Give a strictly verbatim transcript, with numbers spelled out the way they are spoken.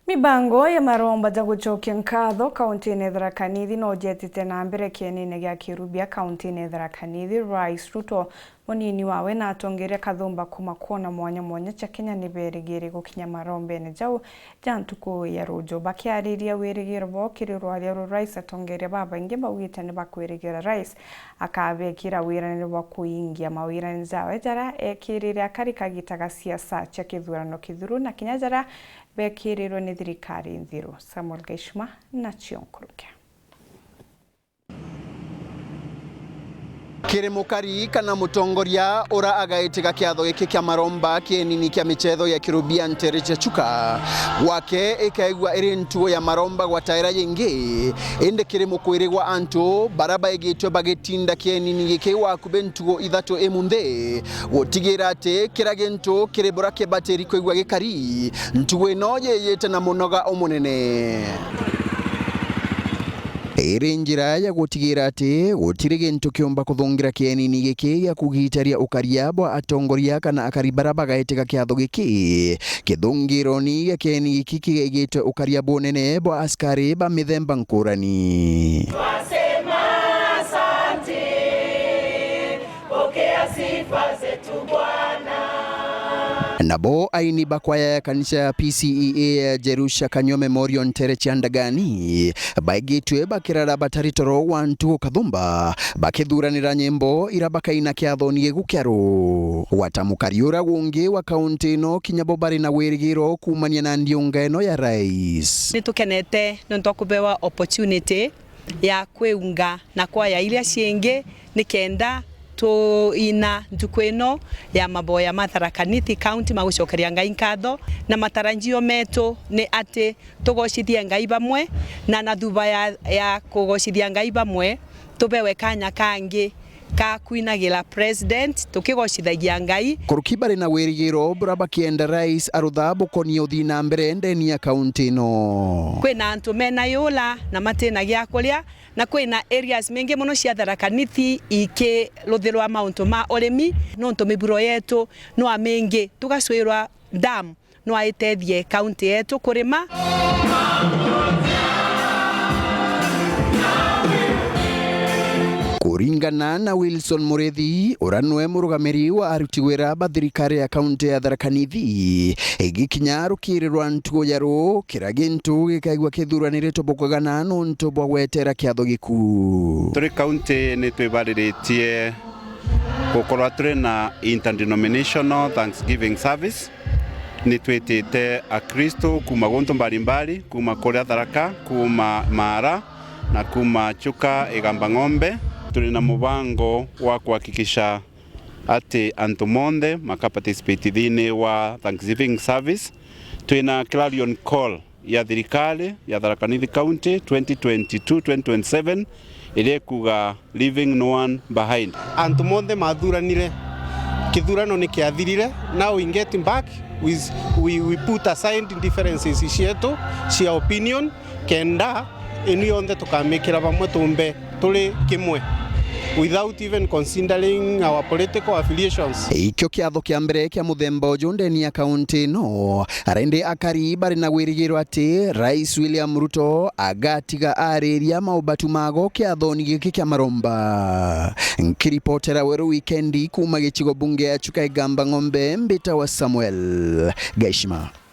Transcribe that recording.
Mibango ya maromba ja gucokia nkatho kauntine ya Tharaka Nithi no jetite na mbere kienine gia Kirubia kauntine ya Tharaka Nithi. Rais Ruto, munini wawe na atongeria kathumba kuma kwona mwanya mwanya cia Kenya ni berigiri gukinya marombene jau ja ntuku ya ruju. Bakiariria wirigiro bwao kiri rwaria ruu, rais, atongeria babaingi baugite ni bakwirigira rais akabekira wirane bwa kuingia mawirane jawe jaria ekirire akari kagita ga siasa cia kithurano kithuru na kinya jaria bekirirwe ni thirikari nthiru. Samuel Gaishima nacio nkurukia. Kiri mukari kana mutongoria ura agaitiga kiatho giki kia maromba kienini kia michetho ya Kirubia Ntere cia Chuka, gwake ikaigua iri ntuo ya maromba gwataira yingi, indi kiri mukwiri gwa antu bara baigitwe bagitinda kienini giki gwa akubi ntugo ithatu imunthi, gutigira ati kira gintu kiri bura kibatiri kwigua gikari, ntugo ino yiyite na munoga umunene. Iri njira ya gutigira ati gutiri gintu kiumba kuthungira kienini giki gia kugitaria ukaria bwa atongoria kana akari bara bagaitiga kiatho giki. Kithungironi gia kienini giki kigaigitwe ukaria bunene bwa askari ba mithemba nkurani. Twasema asante, pokea sifa zetu Bwana. Nabo aini ba kwaya ya kanisa ya P C E A ya Jerusha Kanyua Memorial Ntere cia Ndagani baigitwe bakirara batari toro gwa ntugo kathumba, bakithuranira nyimbo ira bakaina kiathoni giku kia ruu. Gwata mukari ura gungi wa kaunti ino, kinya bo bari na wirigiro kuumania na ndiunga ino ya rais. Ni tukenete nontu wa kubewa opportunity ya kwiunga na kwaya iria ciingi, nikenda tuina ntuku ino ya maboya ma Tharaka Nithi County ma gucokeria Ngai nkatho, na matarajio metu ni ati tugocithie Ngai bamwe, na na thuba ya, ya kugocithia Ngai bamwe, tubewe kanya kangi ka kwinagira president tukigocithagia Ngai. Kuruki bari na wirigiro bura bakienda rais arutha bukonie uthii na mbere ndeni ya kaunti ino. Kwina antu mena yula na matina gia kuria, na kwina areas mingi mono cia Tharaka Nithi ikiruthirwa mauntu ma urimi, nontu miburo yetu no amingi tugacwirwa dam no aitethie kaunti yetu kurima. Kuringana na Wilson Murithi, ura nwe murugamiri wa aruti wira ba thirikari ya kaunti ya Tharaka Nithi, igikinya rukiri rwa ntugo ya ruu, kira gintu gikaigua kithuraniritwe bukagana nontu bwa gwetera kiatho giku. Turi kaunti ni twibariritie gukorwa turi na interdenominational Thanksgiving service. Ni twitite Akristo kuuma guntu mbalimbali, kuuma kuria Tharaka, kuuma Maara, na kuuma Chuka, Igamba Ng'ombe. Turi na mubango wa kuhakikisha ati antu monthe maka participate thiini wa Thanksgiving service. Twina clarion call ya thirikari ya Tharaka Nithi County twenty twenty-two twenty twenty-seven, iria ikuga, "Leaving no one behind." Antu monthe mathuranire, kithurano ni kiathirire, now in getting back, we, we, we put aside differences cietu cia opinion, kenda inu yonthe tukamikira bamwe tumbe turi kimwe, without even considering our political affiliations. Ikio kiatho kia mbere kia muthemba uju ndeni ya kaunti ino, arindi akari bari na wirigiro ati Rais William Ruto agatiga ariria maubatu mago kiathoni giki kia maromba. Nkiripotera Weru Wikendi kuuma gicigo bunge ya Chuka Igamba Ng'ombe, mbitawa Samuel Gaishima.